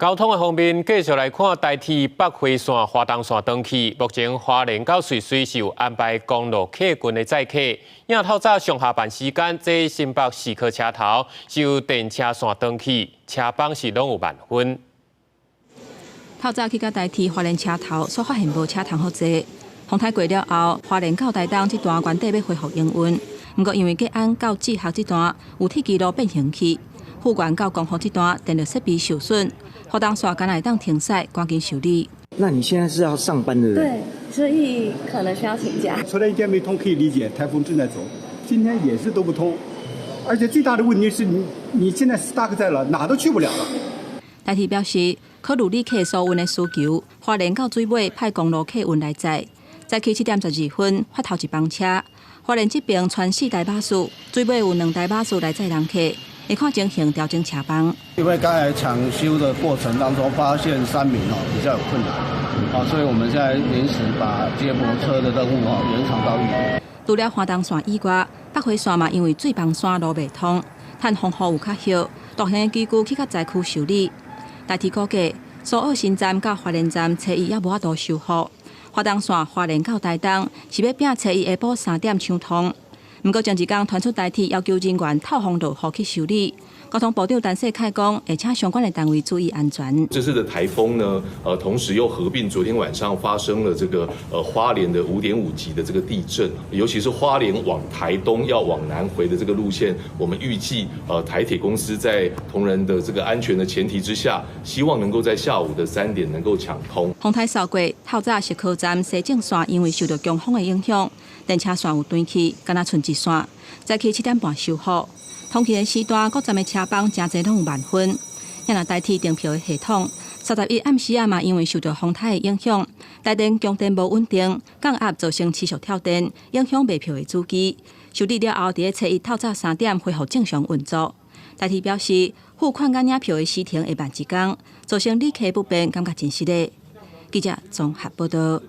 交通的方面，繼續來看台鐵北迴線、花東線斷去，目前花蓮到瑞穗是有安排公路客運的載客。因透早上下班時間，這新北市區車頭是有電車線斷去，車班是攏有慢分。透早去到台鐵花蓮車頭，煞發現無車通好坐。風颱過了後，花蓮到台東這段原底欲恢復營運，毋過因為吉安到志學這段有鐵支路變形去，富源到光復這段電力設備受損，花東線敢若會當停駛，趕緊修理。那你現在是要上班的人？對，所以可能需要請假。昨天一天沒通可以理解，颱風正在走，今天也是都不通，而且最大的問題是你你現在 stuck 在了，哪都去不了了。台鐵表示，考慮旅客疏運的需求，花蓮到水尾派公路客運來載。早起7點12分發頭一班車，花蓮這邊傳四台巴士，水尾有兩台巴士來載人客，會看情形調整車班。因為剛才搶修的過程當中，發現三民哦比較有困難，啊，所以我們現在臨時把接駁車的任務哦延長到1點。除了花東線以外，北迴線嘛因為水枋山路袂通，趁風雨有較歇，大型的機具去到災區修理。台鐵估計，蘇澳新站到花蓮站初一猶無法度修復。花東線花蓮到台東是欲拼初一下晡3點搶通，毋過前一工傳出台鐵要求人員透風落雨去修理。交通部長陳世凱講，會請相關的單位注意安全。這次的颱風呢，同時又合併昨天晚上發生了這個花蓮的5.5級的這個地震，尤其是花蓮往台東要往南迴的這個路線，我們預計台鐵公司在同仁的這個安全的前提之下，希望能夠在下午的3點能夠搶通。風颱掃過，透早石科站西正線因為受到強風的影響，電車線有斷去，敢若賰一線，早起7點半修復。通勤的時段，各站的車班誠濟攏有慢分。若台鐵訂票的系統，31暗時仔嘛，因為受到風颱的影響，台電供電無穩定，降壓造成持續跳電，影響賣票的主機。修理了後，佇咧初一透早3點恢復正常運作。台鐵表示，付款佮領票的時程會慢一工，造成旅客不便，感覺真失禮。記者綜合報道。